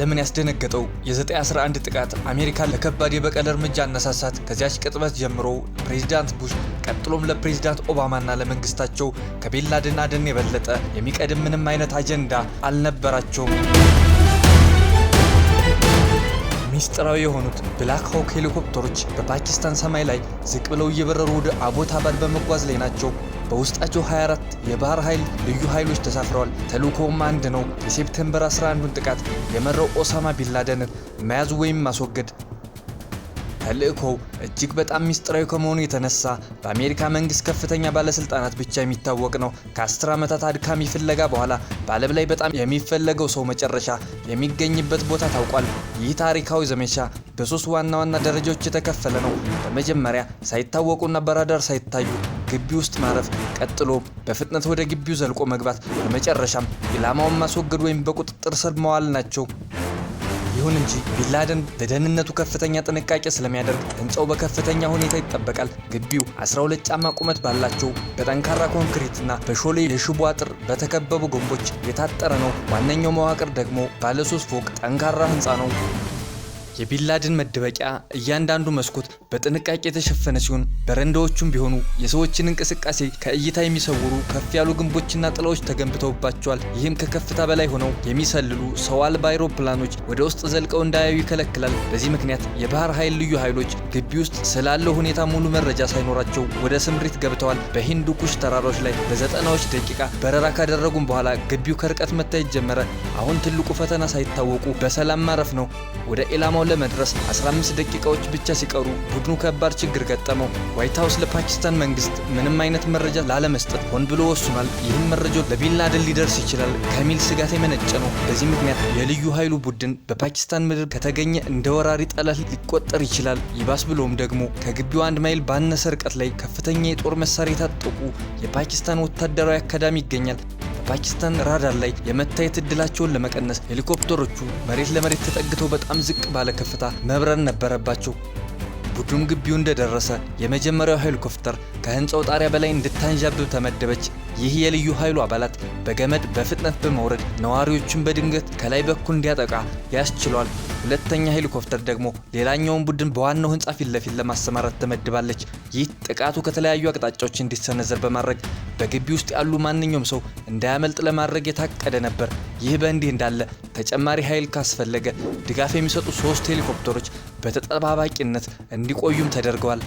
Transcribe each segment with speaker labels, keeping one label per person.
Speaker 1: ዓለምን ያስደነገጠው የ9/11 ጥቃት አሜሪካን ለከባድ የበቀል እርምጃ አነሳሳት። ከዚያች ቅጽበት ጀምሮ ፕሬዚዳንት ቡሽ ቀጥሎም ለፕሬዚዳንት ኦባማና ለመንግስታቸው ከቢንላደን አደን የበለጠ የሚቀድም ምንም አይነት አጀንዳ አልነበራቸውም። ሚስጥራዊ የሆኑት ብላክ ሆክ ሄሊኮፕተሮች በፓኪስታን ሰማይ ላይ ዝቅ ብለው እየበረሩ ወደ አቦታባድ በመጓዝ ላይ ናቸው። በውስጣቸው 24 የባህር ኃይል ልዩ ኃይሎች ተሳፍረዋል። ተልእኮውም አንድ ነው። የ September 11ን ጥቃት የመራው ኦሳማ ቢንላደንን መያዝ ወይም ማስወገድ። ተልእኮው እጅግ በጣም ሚስጥራዊ ከመሆኑ የተነሳ በአሜሪካ መንግስት ከፍተኛ ባለስልጣናት ብቻ የሚታወቅ ነው። ከ10 ዓመታት አድካሚ ፍለጋ በኋላ በዓለም ላይ በጣም የሚፈለገው ሰው መጨረሻ የሚገኝበት ቦታ ታውቋል። ይህ ታሪካዊ ዘመቻ በሶስት ዋና ዋና ደረጃዎች የተከፈለ ነው። በመጀመሪያ ሳይታወቁና በራዳር ሳይታዩ ግቢ ውስጥ ማረፍ፣ ቀጥሎ በፍጥነት ወደ ግቢው ዘልቆ መግባት፣ በመጨረሻም ኢላማውን ማስወገድ ወይም በቁጥጥር ስር መዋል ናቸው። ይሁን እንጂ ቢንላደን ለደህንነቱ ከፍተኛ ጥንቃቄ ስለሚያደርግ ህንፃው በከፍተኛ ሁኔታ ይጠበቃል። ግቢው 12 ጫማ ቁመት ባላቸው በጠንካራ ኮንክሪትና በሾለ የሽቦ አጥር በተከበቡ ግንቦች የታጠረ ነው። ዋነኛው መዋቅር ደግሞ ባለሶስት ፎቅ ጠንካራ ህንፃ ነው። የቢንላደን መደበቂያ እያንዳንዱ መስኮት በጥንቃቄ የተሸፈነ ሲሆን፣ በረንዳዎቹም ቢሆኑ የሰዎችን እንቅስቃሴ ከእይታ የሚሰውሩ ከፍ ያሉ ግንቦችና ጥላዎች ተገንብተውባቸዋል። ይህም ከከፍታ በላይ ሆነው የሚሰልሉ ሰው አልባ አይሮፕላኖች ወደ ውስጥ ዘልቀው እንዳያዩ ይከለክላል። በዚህ ምክንያት የባህር ኃይል ልዩ ኃይሎች ግቢ ውስጥ ስላለው ሁኔታ ሙሉ መረጃ ሳይኖራቸው ወደ ስምሪት ገብተዋል። በሂንዱ ኩሽ ተራሮች ላይ በ90ዎች ደቂቃ በረራ ካደረጉም በኋላ ግቢው ከርቀት መታየት ጀመረ። አሁን ትልቁ ፈተና ሳይታወቁ በሰላም ማረፍ ነው። ወደ ኢላማው ለመድረስ 15 ደቂቃዎች ብቻ ሲቀሩ ቡድኑ ከባድ ችግር ገጠመው። ዋይት ሀውስ ለፓኪስታን መንግስት ምንም አይነት መረጃ ላለመስጠት ሆን ብሎ ወስኗል። ይህም መረጃው ለቢንላደን ሊደርስ ይችላል ከሚል ስጋት የመነጨ ነው። በዚህ ምክንያት የልዩ ኃይሉ ቡድን በፓኪስታን ምድር ከተገኘ እንደ ወራሪ ጠላት ሊቆጠር ይችላል። ይባስ ብሎም ደግሞ ከግቢው 1 ማይል ባነሰ ርቀት ላይ ከፍተኛ የጦር መሳሪያ የታጠቁ የፓኪስታን ወታደራዊ አካዳሚ ይገኛል። በፓኪስታን ራዳር ላይ የመታየት እድላቸውን ለመቀነስ ሄሊኮፕተሮቹ መሬት ለመሬት ተጠግተው በጣም ዝቅ ባለ ከፍታ መብረር ነበረባቸው። ቡድኑ ግቢው እንደደረሰ የመጀመሪያው ሄሊኮፕተር ከህንፃው ጣሪያ በላይ እንድታንዣብብ ተመደበች። ይህ የልዩ ኃይሉ አባላት በገመድ በፍጥነት በመውረድ ነዋሪዎቹን በድንገት ከላይ በኩል እንዲያጠቃ ያስችሏል። ሁለተኛ ሄሊኮፕተር ደግሞ ሌላኛውን ቡድን በዋናው ህንፃ ፊት ለፊት ለማሰማራት ተመድባለች። ይህ ጥቃቱ ከተለያዩ አቅጣጫዎች እንዲሰነዘር በማድረግ በግቢ ውስጥ ያሉ ማንኛውም ሰው እንዳያመልጥ ለማድረግ የታቀደ ነበር። ይህ በእንዲህ እንዳለ ተጨማሪ ኃይል ካስፈለገ ድጋፍ የሚሰጡ ሶስት ሄሊኮፕተሮች በተጠባባቂነት እንዲቆዩም ተደርገዋል።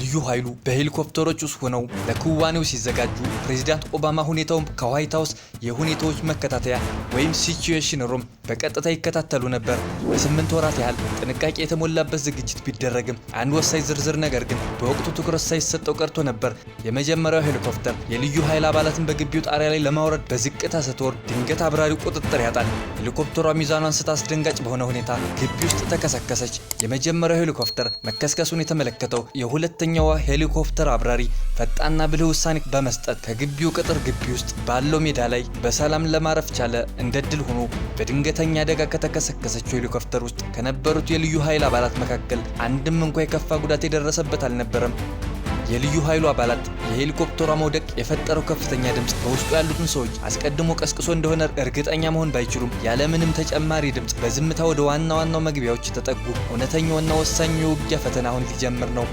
Speaker 1: ልዩ ኃይሉ በሄሊኮፕተሮች ውስጥ ሆነው ለክዋኔው ሲዘጋጁ ፕሬዚዳንት ኦባማ ሁኔታውን ከዋይት ሀውስ የሁኔታዎች መከታተያ ወይም situation room በቀጥታ ይከታተሉ ነበር። ለ8 ወራት ያህል ጥንቃቄ የተሞላበት ዝግጅት ቢደረግም አንድ ወሳኝ ዝርዝር ነገር ግን በወቅቱ ትኩረት ሳይሰጠው ቀርቶ ነበር። የመጀመሪያው ሄሊኮፕተር የልዩ ኃይል አባላትን በግቢው ጣሪያ ላይ ለማውረድ በዝቅታ ስትወርድ ድንገት አብራሪው ቁጥጥር ያጣል። ሄሊኮፕተሯ ሚዛኗን ስታ አስደንጋጭ በሆነ ሁኔታ ግቢ ውስጥ ተከሰከሰች። የመጀመሪያው ሄሊኮፕተር መከስከሱን የተመለከተው የሁለተኛዋ ሄሊኮፕተር አብራሪ ፈጣንና ብልህ ውሳኔ በመስጠት ከግቢው ቅጥር ግቢ ውስጥ ባለው ሜዳ ላይ በሰላም ለማረፍ ቻለ። እንደ እድል ሆኖ በድንገተኛ አደጋ ከተከሰከሰችው ሄሊኮፕተር ውስጥ ከነበሩት የልዩ ኃይል አባላት መካከል አንድም እንኳ የከፋ ጉዳት የደረሰበት አልነበረም። የልዩ ኃይሉ አባላት የሄሊኮፕተሯ መውደቅ የፈጠረው ከፍተኛ ድምፅ በውስጡ ያሉትን ሰዎች አስቀድሞ ቀስቅሶ እንደሆነ እርግጠኛ መሆን ባይችሉም ያለምንም ተጨማሪ ድምፅ በዝምታ ወደ ዋና ዋናው መግቢያዎች ተጠጉ። እውነተኛውና ወሳኙ የውጊያ ፈተና አሁን ሊጀምር ነው።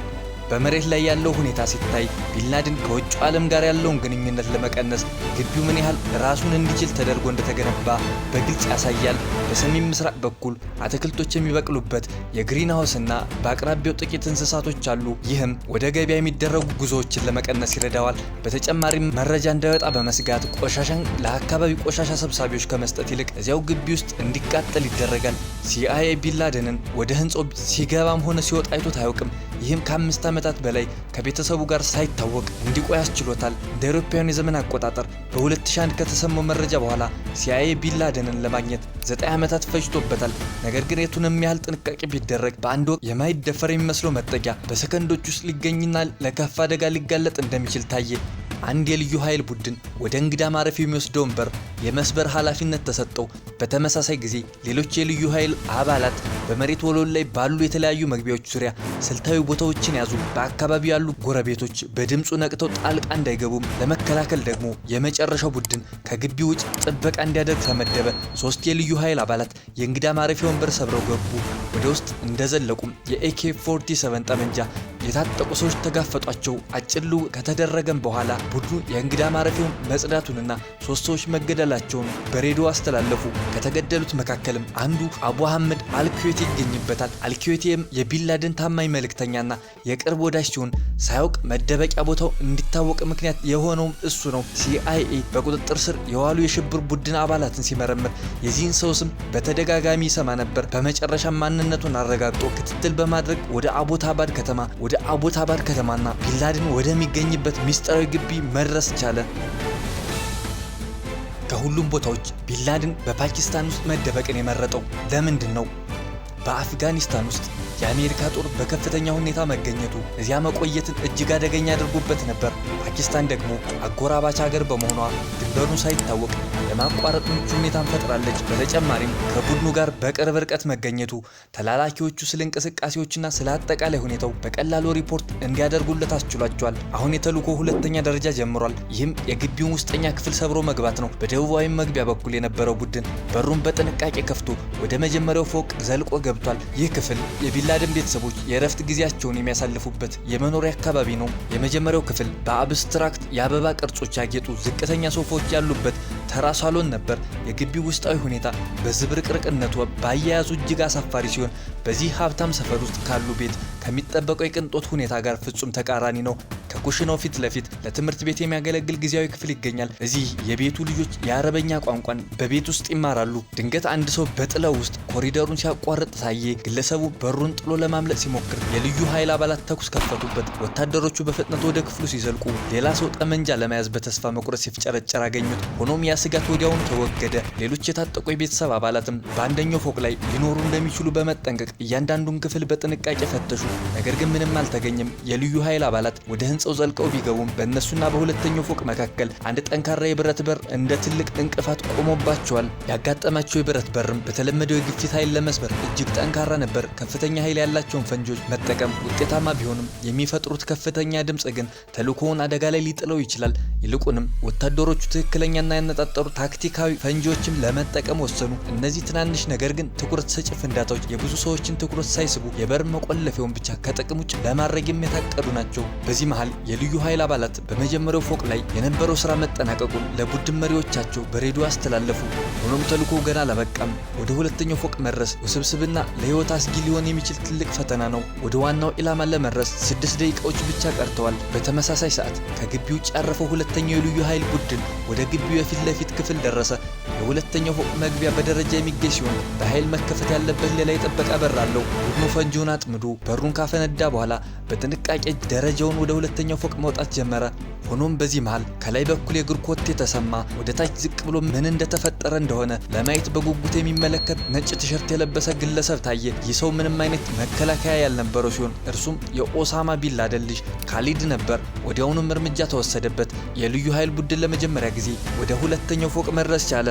Speaker 1: በመሬት ላይ ያለው ሁኔታ ሲታይ ቢንላደን ከውጭ ዓለም ጋር ያለውን ግንኙነት ለመቀነስ ግቢው ምን ያህል ራሱን እንዲችል ተደርጎ እንደተገነባ በግልጽ ያሳያል። በሰሜን ምስራቅ በኩል አትክልቶች የሚበቅሉበት የ green house እና በአቅራቢያው ጥቂት እንስሳቶች አሉ። ይህም ወደ ገበያ የሚደረጉ ጉዞዎችን ለመቀነስ ይረዳዋል። በተጨማሪም መረጃ እንዳይወጣ በመስጋት ቆሻሻን ለአካባቢ ቆሻሻ ሰብሳቢዎች ከመስጠት ይልቅ እዚያው ግቢ ውስጥ እንዲቃጠል ይደረጋል። ሲአይኤ ቢንላደንን ወደ ህንፃው ሲገባም ሆነ ሲወጣ አይቶት አያውቅም። ይህም ከ5 ዓመታት በላይ ከቤተሰቡ ጋር ሳይታወቅ እንዲቆይ አስችሎታል። እንደ አውሮፓውያኑ የዘመን አቆጣጠር በ2001 ከተሰማው መረጃ በኋላ ሲአይኤ ቢንላደንን ለማግኘት 9 ዓመታት ፈጅቶበታል። ነገር ግን የቱንም ያህል ጥንቃቄ ቢደረግ በአንድ ወቅት የማይደፈር የሚመስለው መጠጊያ በሰከንዶች ውስጥ ሊገኝና ለከፋ አደጋ ሊጋለጥ እንደሚችል ታየ። አንድ የልዩ ኃይል ቡድን ወደ እንግዳ ማረፊያው የሚወስደውን በር የመስበር ኃላፊነት ተሰጠው። በተመሳሳይ ጊዜ ሌሎች የልዩ ኃይል አባላት በመሬት ወለል ላይ ባሉ የተለያዩ መግቢያዎች ዙሪያ ስልታዊ ቦታዎችን ያዙ። በአካባቢው ያሉ ጎረቤቶች በድምፁ ነቅተው ጣልቃ እንዳይገቡም ለመከላከል ደግሞ የመጨረሻው ቡድን ከግቢ ውጭ ጥበቃ እንዲያደርግ ተመደበ። ሶስት የልዩ ኃይል አባላት የእንግዳ ማረፊያውን በር ሰብረው ገቡ። ወደ ውስጥ እንደዘለቁም የ AK 47 ጠመንጃ የታጠቁ ሰዎች ተጋፈጧቸው። አጭር ልውውጥ ከተደረገም በኋላ ቡድኑ የእንግዳ ማረፊያውን መጽዳቱንና ሶስት ሰዎች መገደላቸውን በሬዲዮ አስተላለፉ። ከተገደሉት መካከልም አንዱ አቡ አህመድ አልኩዌቲ ይገኝበታል። አልኩዌቲም የቢንላደን ታማኝ መልእክተኛና የቅርብ ወዳጅ ሲሆን ሳያውቅ መደበቂያ ቦታው እንዲታወቅ ምክንያት የሆነውም እሱ ነው። ሲአይኤ በቁጥጥር ስር የዋሉ የሽብር ቡድን አባላትን ሲመረምር የዚህን ሰው ስም በተደጋጋሚ ይሰማ ነበር። በመጨረሻ ማንነቱን አረጋግጦ ክትትል በማድረግ ወደ አቦታባድ ከተማና ቢንላደን ወደሚገኝበት ሚስጥራዊ ግቢ መድረስ ቻለ። ከሁሉም ቦታዎች ቢንላደን በፓኪስታን ውስጥ መደበቅን የመረጠው ለምንድን ነው? በአፍጋኒስታን ውስጥ የአሜሪካ ጦር በከፍተኛ ሁኔታ መገኘቱ እዚያ መቆየትን እጅግ አደገኛ አድርጎበት ነበር። ፓኪስታን ደግሞ አጎራባች ሀገር በመሆኗ ድንበሩን ሳይታወቅ ለማቋረጥ ምቹ ሁኔታን ፈጥራለች። በተጨማሪም ከቡድኑ ጋር በቅርብ ርቀት መገኘቱ ተላላኪዎቹ ስለ እንቅስቃሴዎችና ስለ አጠቃላይ ሁኔታው በቀላሉ ሪፖርት እንዲያደርጉለት አስችሏቸዋል። አሁን የተልዕኮ ሁለተኛ ደረጃ ጀምሯል። ይህም የግቢውን ውስጠኛ ክፍል ሰብሮ መግባት ነው። በደቡባዊ መግቢያ በኩል የነበረው ቡድን በሩን በጥንቃቄ ከፍቶ ወደ መጀመሪያው ፎቅ ዘልቆ ገብቷል። ይህ ክፍል የቢንላደን ቤተሰቦች የእረፍት ጊዜያቸውን የሚያሳልፉበት የመኖሪያ አካባቢ ነው። የመጀመሪያው ክፍል በ abstract የአበባ ቅርጾች ያጌጡ ዝቅተኛ ሶፋዎች ያሉበት ተራ ሳሎን ነበር። የግቢው ውስጣዊ ሁኔታ በዝብርቅርቅነቱ በአያያዙ እጅግ አሳፋሪ ሲሆን በዚህ ሀብታም ሰፈር ውስጥ ካሉ ቤት ከሚጠበቀው የቅንጦት ሁኔታ ጋር ፍጹም ተቃራኒ ነው። ከኩሽናው ፊት ለፊት ለትምህርት ቤት የሚያገለግል ጊዜያዊ ክፍል ይገኛል። እዚህ የቤቱ ልጆች የአረበኛ ቋንቋን በቤት ውስጥ ይማራሉ። ድንገት አንድ ሰው በጥላው ውስጥ ኮሪደሩን ሲያቋርጥ ታየ። ግለሰቡ በሩን ጥሎ ለማምለጥ ሲሞክር የልዩ ኃይል አባላት ተኩስ ከፈቱበት። ወታደሮቹ በፍጥነት ወደ ክፍሉ ሲዘልቁ ሌላ ሰው ጠመንጃ ለመያዝ በተስፋ መቁረጥ ሲፍጨረጨር አገኙት። ሆኖም ያ ስጋት ወዲያውኑ ተወገደ። ሌሎች የታጠቁ የቤተሰብ አባላትም በአንደኛው ፎቅ ላይ ሊኖሩ እንደሚችሉ በመጠንቀቅ እያንዳንዱን ክፍል በጥንቃቄ ፈተሹ። ነገር ግን ምንም አልተገኘም። የልዩ ኃይል አባላት ወደ ህንፃው ዘልቀው ቢገቡም በእነሱና በሁለተኛው ፎቅ መካከል አንድ ጠንካራ የብረት በር እንደ ትልቅ እንቅፋት ቆሞባቸዋል። ያጋጠማቸው የብረት በርም በተለመደው የግፊት ኃይል ለመስበር እጅግ ጠንካራ ነበር። ከፍተኛ ኃይል ያላቸውን ፈንጂዎች መጠቀም ውጤታማ ቢሆንም የሚፈጥሩት ከፍተኛ ድምፅ ግን ተልዕኮውን አደጋ ላይ ሊጥለው ይችላል። ይልቁንም ወታደሮቹ ትክክለኛና ያነጣጠሩ ታክቲካዊ ፈንጂዎችን ለመጠቀም ወሰኑ። እነዚህ ትናንሽ ነገር ግን ትኩረት ሰጪ ፍንዳታዎች የብዙ ሰዎችን ትኩረት ሳይስቡ የበር መቆለፊያውን ብቻ ከጥቅም ውጭ ለማድረግ የታቀዱ ናቸው። በዚህ መሃል የልዩ ኃይል አባላት በመጀመሪያው ፎቅ ላይ የነበረው ስራ መጠናቀቁን ለቡድን መሪዎቻቸው በሬዲዮ አስተላለፉ። ሆኖም ተልዕኮው ገና አላበቃም። ወደ ሁለተኛው ፎቅ መድረስ ውስብስብና ለህይወት አስጊ ሊሆን የሚችል ትልቅ ፈተና ነው። ወደ ዋናው ኢላማ ለመድረስ 6 ደቂቃዎች ብቻ ቀርተዋል። በተመሳሳይ ሰዓት ከግቢው ውጭ ያረፈው ሁለተኛው የልዩ ኃይል ቡድን ወደ ግቢው የፊት ለፊት ክፍል ደረሰ። የሁለተኛው ፎቅ መግቢያ በደረጃ የሚገኝ ሲሆን በኃይል መከፈት ያለበት ሌላ የጥበቃ በር አለው። ቡድኑ ፈንጂውን አጥምዶ በሩን ካፈነዳ በኋላ በጥንቃቄ ደረጃውን ወደ ሁለተኛው ፎቅ መውጣት ጀመረ። ሆኖም በዚህ መሃል ከላይ በኩል የእግር ኮቴ ተሰማ። ወደ ታች ዝቅ ብሎ ምን እንደተፈጠረ እንደሆነ ለማየት በጉጉት የሚመለከት ነጭ ቲሸርት የለበሰ ግለሰብ ታየ። ይህ ሰው ምንም አይነት መከላከያ ያልነበረው ሲሆን እርሱም የኦሳማ ቢንላደን ልጅ ካሊድ ነበር። ወዲያውኑም እርምጃ ተወሰደበት። የልዩ ኃይል ቡድን ለመጀመሪያ ጊዜ ወደ ሁለተኛው ፎቅ መድረስ ቻለ።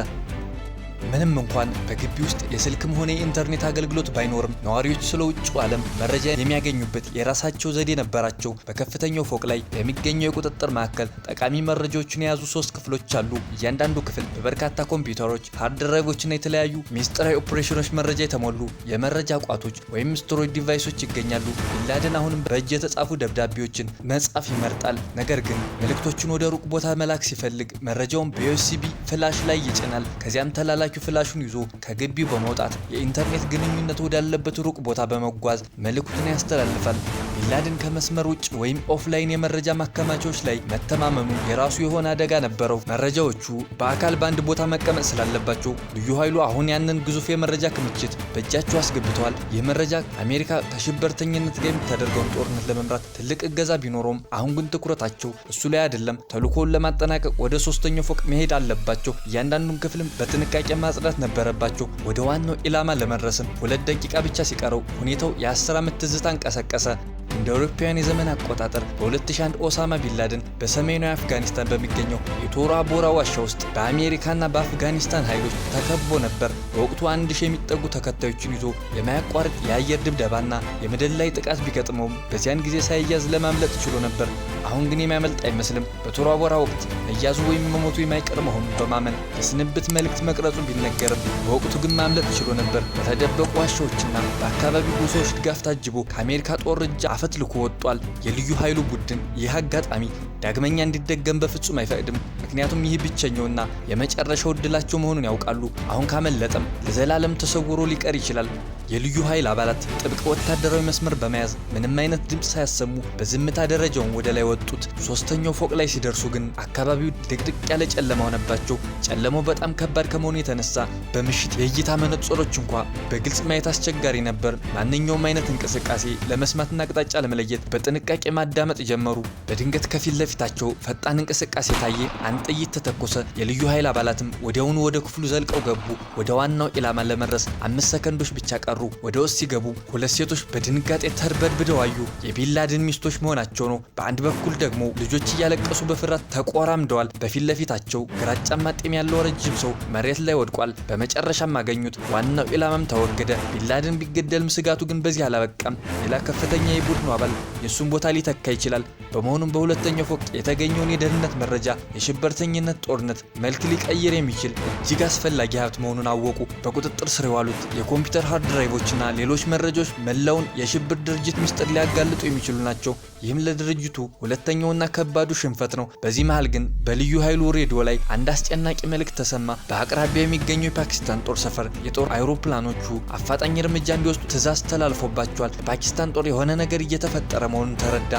Speaker 1: ምንም እንኳን በግቢ ውስጥ የስልክም ሆነ የኢንተርኔት አገልግሎት ባይኖርም ነዋሪዎች ስለ ውጭው ዓለም መረጃ የሚያገኙበት የራሳቸው ዘዴ ነበራቸው። በከፍተኛው ፎቅ ላይ በሚገኘው የቁጥጥር ማዕከል ጠቃሚ መረጃዎችን የያዙ ሶስት ክፍሎች አሉ። እያንዳንዱ ክፍል በበርካታ ኮምፒውተሮች፣ ሃርድ ድራይቮችና የተለያዩ ሚስጥራዊ ኦፕሬሽኖች መረጃ የተሞሉ የመረጃ ቋቶች ወይም storage device ኦች ይገኛሉ። ቢንላደን አሁንም በእጅ የተጻፉ ደብዳቤዎችን መጻፍ ይመርጣል። ነገር ግን መልእክቶችን ወደ ሩቅ ቦታ መላክ ሲፈልግ መረጃውን በ USB flash ላይ ይጭናል። ከዚያም ተላላኪው ፍላሹን ይዞ ከግቢው በመውጣት የኢንተርኔት ግንኙነት ወዳለበት ሩቅ ቦታ በመጓዝ መልእክቱን ያስተላልፋል። ቢንላደን ከመስመር ውጭ ወይም offline የመረጃ ማከማቻዎች ላይ መተማመኑ የራሱ የሆነ አደጋ ነበረው። መረጃዎቹ በአካል በአንድ ቦታ መቀመጥ ስላለባቸው ልዩ ኃይሉ አሁን ያንን ግዙፍ የመረጃ ክምችት በእጃቸው አስገብተዋል። ይህ መረጃ አሜሪካ ከሽብርተኝነት ጋር የምታደርገውን ጦርነት ለመምራት ትልቅ እገዛ ቢኖረውም አሁን ግን ትኩረታቸው እሱ ላይ አይደለም። ተልዕኮውን ለማጠናቀቅ ወደ ሶስተኛው ፎቅ መሄድ አለባቸው። እያንዳንዱን ክፍልም በጥንቃቄ ማጽዳት ነበረባቸው። ወደ ዋናው ኢላማ ለመድረስም 2 ደቂቃ ብቻ ሲቀረው ሁኔታው የ10 ዓመት ትዝታን ቀሰቀሰ። እንደ አውሮፓውያን የዘመን አቆጣጠር በ2001 ኦሳማ ቢንላደን በሰሜናዊ አፍጋኒስታን በሚገኘው የቶራ ቦራ ዋሻ ውስጥ በአሜሪካና በአፍጋኒስታን ኃይሎች ተከቦ ነበር። በወቅቱ 1000 የሚጠጉ ተከታዮችን ይዞ የማያቋርጥ የአየር ድብደባና የምድር ላይ ጥቃት ቢገጥመውም በዚያን ጊዜ ሳይያዝ ለማምለጥ ችሎ ነበር። አሁን ግን የሚያመልጥ አይመስልም። በቶራ ቦራ ወቅት መያዙ ወይም መሞቱ የማይቀር መሆኑን በማመን የስንብት መልእክት መቅረጹ ቢነገርም በወቅቱ ግን ማምለጥ ችሎ ነበር። በተደበቁ ዋሻዎችና በአካባቢው ጎሳዎች ድጋፍ ታጅቦ ከአሜሪካ ጦር እጅ አፈትልኮ ወጥቷል። የልዩ ኃይሉ ቡድን ይህ አጋጣሚ ዳግመኛ እንዲደገም በፍጹም አይፈቅድም። ምክንያቱም ይህ ብቸኛውና የመጨረሻው እድላቸው መሆኑን ያውቃሉ። አሁን ካመለጠም ለዘላለም ተሰውሮ ሊቀር ይችላል። የልዩ ኃይል አባላት ጥብቅ ወታደራዊ መስመር በመያዝ ምንም አይነት ድምፅ ሳያሰሙ በዝምታ ደረጃውን ወደ ላይ ወጡት። ሶስተኛው ፎቅ ላይ ሲደርሱ ግን አካባቢው ድቅድቅ ያለ ጨለማ ሆነባቸው። ጨለማው በጣም ከባድ ከመሆኑ የተነሳ በምሽት የእይታ መነጽሮች እንኳ በግልጽ ማየት አስቸጋሪ ነበር። ማንኛውም አይነት እንቅስቃሴ ለመስማትና አቅጣጫ ለመለየት በጥንቃቄ ማዳመጥ ጀመሩ። በድንገት ከፊት ለፊታቸው ፈጣን እንቅስቃሴ ታየ። አንድ ጥይት ተተኮሰ። የልዩ ኃይል አባላትም ወዲያውኑ ወደ ክፍሉ ዘልቀው ገቡ። ወደ ዋናው ኢላማ ለመድረስ 5 ሰከንዶች ብቻ ቀሩ። ወደ ውስጥ ሲገቡ ሁለት ሴቶች በድንጋጤ ተርበድብደው አዩ። የቢንላደን ሚስቶች መሆናቸው ነው። በአንድ በኩል ደግሞ ልጆች እያለቀሱ በፍርሃት ተቆራምደዋል። በፊት ለፊታቸው ግራጫማ ጢም ያለው ረጅም ሰው መሬት ላይ ወድቋል። በመጨረሻም አገኙት። ዋናው ኢላማም ተወገደ። ቢንላደን ቢገደልም ስጋቱ ግን በዚህ አላበቃም። ሌላ ከፍተኛ የቡድኑ አባል የእሱን ቦታ ሊተካ ይችላል። በመሆኑም በሁለተኛው ፎቅ የተገኘውን የደህንነት መረጃ የሽብርተኝነት ጦርነት መልክ ሊቀይር የሚችል እጅግ አስፈላጊ ሀብት መሆኑን አወቁ። በቁጥጥር ስር የዋሉት የኮምፒውተር ሃርድ ድራይቮችና ሌሎች መረጃዎች መላውን የሽብር ድርጅት ምስጢር ሊያጋልጡ የሚችሉ ናቸው። ይህም ለድርጅቱ ሁለተኛውና ከባዱ ሽንፈት ነው። በዚህ መሃል ግን በልዩ ኃይሉ ሬዲዮ ላይ አንድ አስጨናቂ መልእክት ተሰማ። በአቅራቢያ የሚገኘው የፓኪስታን ጦር ሰፈር የጦር አይሮፕላኖቹ አፋጣኝ እርምጃ እንዲወስዱ ትዕዛዝ ተላልፎባቸዋል። የፓኪስታን ጦር የሆነ ነገር እየተፈጠረ መሆኑን ተረዳ።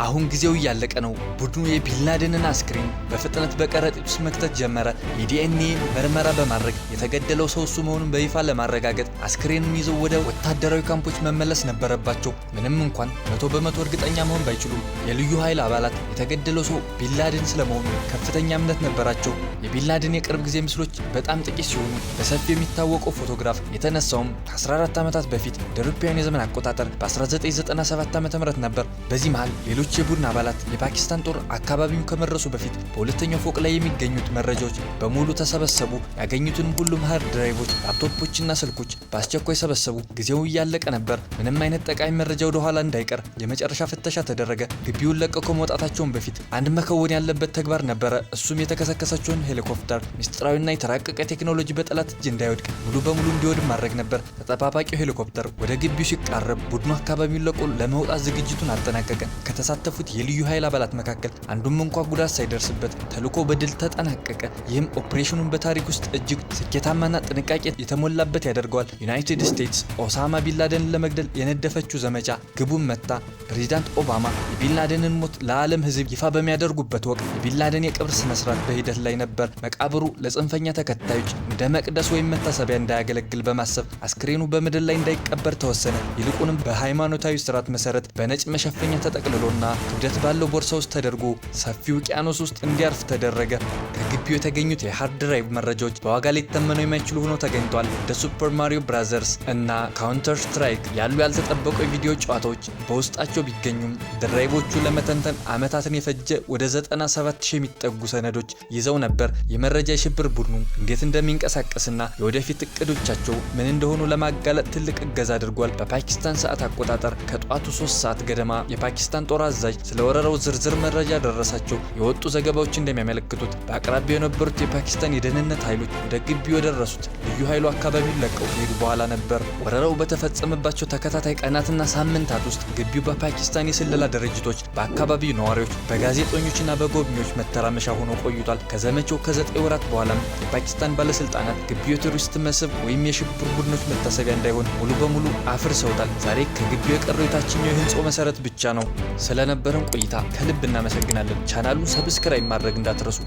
Speaker 1: አሁን ጊዜው እያለቀ ነው። ቡድኑ የቢንላደንን አስክሬን በፍጥነት በከረጢት ውስጥ መክተት ጀመረ። የዲኤንኤ ምርመራ በማድረግ የተገደለው ሰው እሱ መሆኑን በይፋ ለማረጋገጥ አስክሬኑን ይዘው ወደ ወታደራዊ ካምፖች መመለስ ነበረባቸው። ምንም እንኳን 100% እርግጠኛ መሆን ባይችሉም የልዩ ኃይል አባላት የተገደለው ሰው ቢንላደን ስለመሆኑ ከፍተኛ እምነት ነበራቸው። የቢንላደን የቅርብ ጊዜ ምስሎች በጣም ጥቂት ሲሆኑ በሰፊው የሚታወቀው ፎቶግራፍ የተነሳውም ከ14 ዓመታት በፊት እንደ አውሮፓውያን የዘመን አቆጣጠር በ1997 ዓ.ም ነበር። በዚህ መሃል ሌሎች የቡድን አባላት የፓኪስታን ጦር አካባቢውን ከመድረሱ በፊት በሁለተኛው ፎቅ ላይ የሚገኙት መረጃዎች በሙሉ ተሰበሰቡ። ያገኙትንም ሁሉም ሃርድ ድራይቮች፣ ላፕቶፖችና ስልኮች በአስቸኳይ ሰበሰቡ። ጊዜው እያለቀ ነበር። ምንም አይነት ጠቃሚ መረጃ ወደ ኋላ እንዳይቀር የመጨረሻ ፍተሻ ተደረገ። ግቢውን ለቀው ከመውጣታቸውን በፊት አንድ መከወን ያለበት ተግባር ነበረ። እሱም የተከሰከሰችውን ሄሊኮፕተር ምስጢራዊና የተራቀቀ ቴክኖሎጂ በጠላት እጅ እንዳይወድቅ ሙሉ በሙሉ እንዲወድም ማድረግ ነበር። ተጠባባቂው ሄሊኮፕተር ወደ ግቢው ሲቃረብ ቡድኑ አካባቢውን ለቆ ለመውጣት ዝግጅቱን አጠናቀቀ። ከተሳተፉት የልዩ ኃይል አባላት መካከል አንዱም እንኳ ጉዳት ሳይደርስበት ተልዕኮ በድል ተጠናቀቀ። ይህም ኦፕሬሽኑን በታሪክ ውስጥ እጅግ ስኬታማና ጥንቃቄ የተሞላበት ያደርገዋል። ዩናይትድ ስቴትስ ኦሳማ ቢንላደንን ለመግደል የነደፈችው ዘመቻ ግቡን መታ። ፕሬዚዳንት ኦባማ የቢንላደንን ሞት ለዓለም ሕዝብ ይፋ በሚያደርጉበት ወቅት የቢንላደን የቀብር ስነስርዓት በሂደት ላይ ነበር። መቃብሩ ለጽንፈኛ ተከታዮች እንደ መቅደስ ወይም መታሰቢያ እንዳያገለግል በማሰብ አስክሬኑ በምድር ላይ እንዳይቀበር ተወሰነ። ይልቁንም በሃይማኖታዊ ስርዓት መሰረት በነጭ መሸፈኛ ተጠቅልሎና ክብደት ባለው ቦርሳ ውስጥ ተደርጎ ሰፊ ውቅያኖስ ውስጥ እንዲያርፍ ተደረገ። ከግቢው የተገኙት የሃርድ ድራይቭ መረጃዎች በዋጋ ሊተመኑ የማይችሉ ሆነው ተገኝተዋል። እንደ Super Mario Brothers እና Counter Strike ያሉ ያልተጠበቁ የቪዲዮ ጨዋታዎች በውስጣቸው ቢገኙም ድራይቮቹ ለመተንተን ዓመታትን የፈጀ ወደ 97,000 የሚጠጉ ሰነዶች ይዘው ነበር። የመረጃ የሽብር ቡድኑ እንዴት እንደሚንቀሳቀስና የወደፊት እቅዶቻቸው ምን እንደሆኑ ለማጋለጥ ትልቅ እገዛ አድርጓል። በፓኪስታን ሰዓት አቆጣጠር ከጠዋቱ 3 ሰዓት ገደማ የፓኪስታን ጦር አዛዥ ስለ ወረራው ዝርዝር መረጃ ደረሳቸው። የወጡ ዘገባዎች እንደሚያመለክቱት በአቅራቢያው የነበሩት የፓኪስታን የደህንነት ኃይሎች ወደ ግቢው የደረሱት ልዩ ኃይሉ አካባቢውን ለቀው ከሄዱ በኋላ ነበር። ወረራው በተፈጸመባቸው ተከታታይ ቀናትና ሳምንታት ውስጥ ግቢው በፓኪስታን የስለላ ድርጅቶች፣ በአካባቢው ነዋሪዎች፣ በጋዜጠኞችና በጎብኚዎች መተራመሻ ሆኖ ቆይቷል። ከዘመቻው ከ9 ወራት በኋላም የፓኪስታን ባለስልጣናት ግቢው የቱሪስት መስህብ ወይም የሽብር ቡድኖች መታሰቢያ እንዳይሆን ሙሉ በሙሉ አፍርሰውታል። ዛሬ ከግቢው የቀረው የታችኛው የህንፃው መሰረት ብቻ ነው። ስለነበረን ቆይታ ከልብ እናመሰግናለን። ቻናሉን subscribe ማድረግ እንዳትረሱ።